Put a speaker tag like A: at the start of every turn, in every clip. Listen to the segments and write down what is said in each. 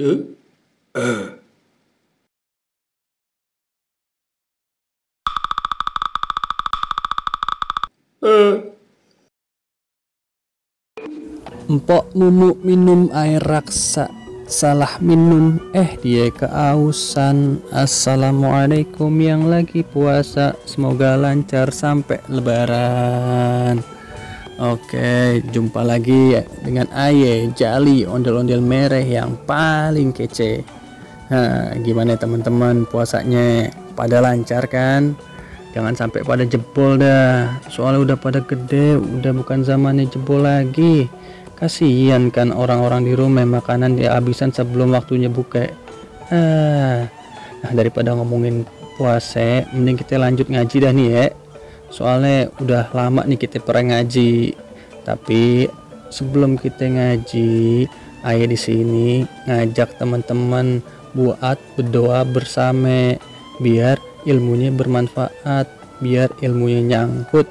A: Eh?
B: Empok Mumu minum air raksa, salah minum dia keausan. Assalamualaikum yang lagi puasa, semoga lancar sampai lebaran. Oke, jumpa lagi dengan Aye Jali ondel-ondel merah yang paling kece. Gimana teman-teman puasanya? Pada lancar kan? Jangan sampai pada jebol dah. Soalnya udah pada gede, udah bukan zamannya jebol lagi. Kasihan kan orang-orang di rumah makanan dihabisan sebelum waktunya buka. Nah, daripada ngomongin puasa, mending kita lanjut ngaji dah nih ya. Soalnya udah lama nih kita pernah ngaji. Tapi sebelum kita ngaji, Ayah di sini ngajak teman-teman buat berdoa bersama biar ilmunya bermanfaat, biar ilmunya nyangkut.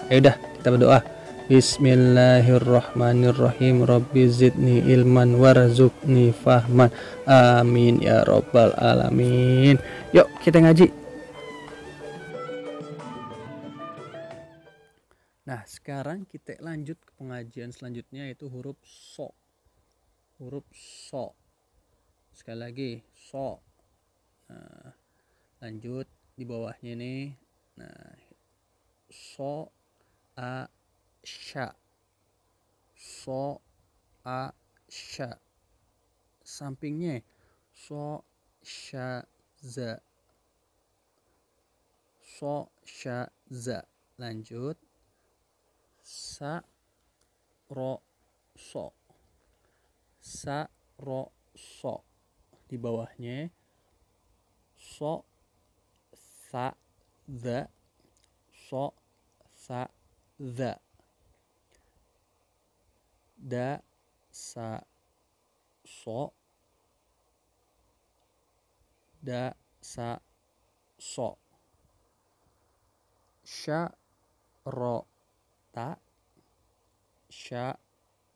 B: Ayo dah kita berdoa. Bismillahirrahmanirrahim. Rabbi zidni ilman warzuqni fahman. Amin ya robbal alamin. Yuk kita ngaji. Nah, sekarang kita lanjut ke pengajian selanjutnya, yaitu huruf so. Huruf so. Sekali lagi so. Lanjut di bawahnya nih. Nah, so a sya. So a sya. Sampingnya so sya za. So sya za. Lanjut sa ro so. Sa ro so. Di bawahnya so sa za. So sa za. Da sa so. Da sa so. Sya ro ta. Sya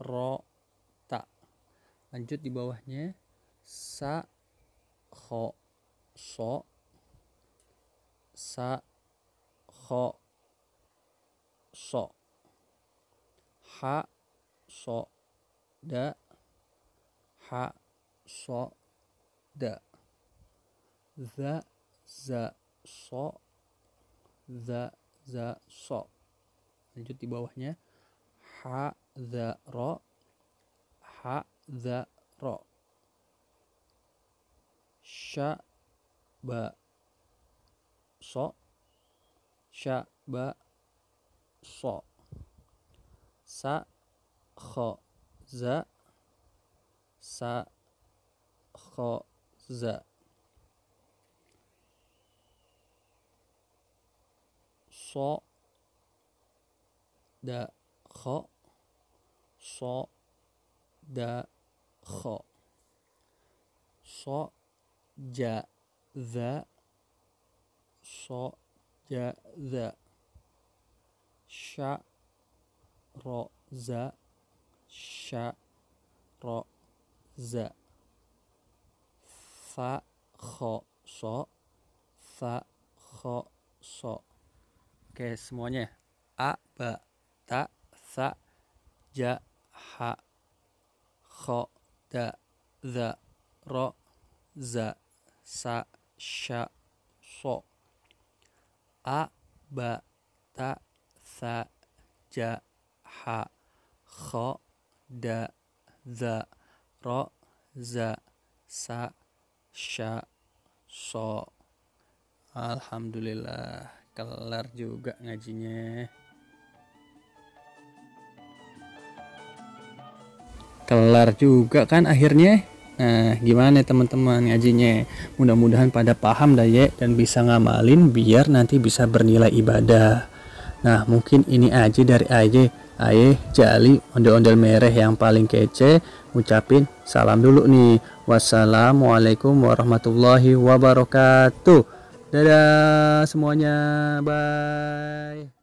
B: ro ta. Lanjut di bawahnya sa kho so. Sa kho so. Ha so da. Ha so da. Za za so. Za za so. Lanjut di bawahnya ha za ro. Ha za ro. Sya ba so. Sya ba so. Sa kho za. Sa kho za. So da kho. So da kho. So ja za. So ja za. Sya ro za. Sya ro za. Fa kho so. Fa kho so. Oke, semuanya. A ba ta sa ja ha kho da za ro za sa sya so. A ba ta sa ja ha kho da za ro za sa sya so. Alhamdulillah, kelar juga ngajinya. Kelar juga kan akhirnya. Nah, gimana teman-teman ngajinya? Mudah-mudahan pada paham dah ya, dan bisa ngamalin biar nanti bisa bernilai ibadah. Nah, mungkin ini aja dari Aye Jali ondel-ondel merah yang paling kece. Ucapin salam dulu nih. Wassalamualaikum warahmatullahi wabarakatuh. Dadah semuanya. Bye.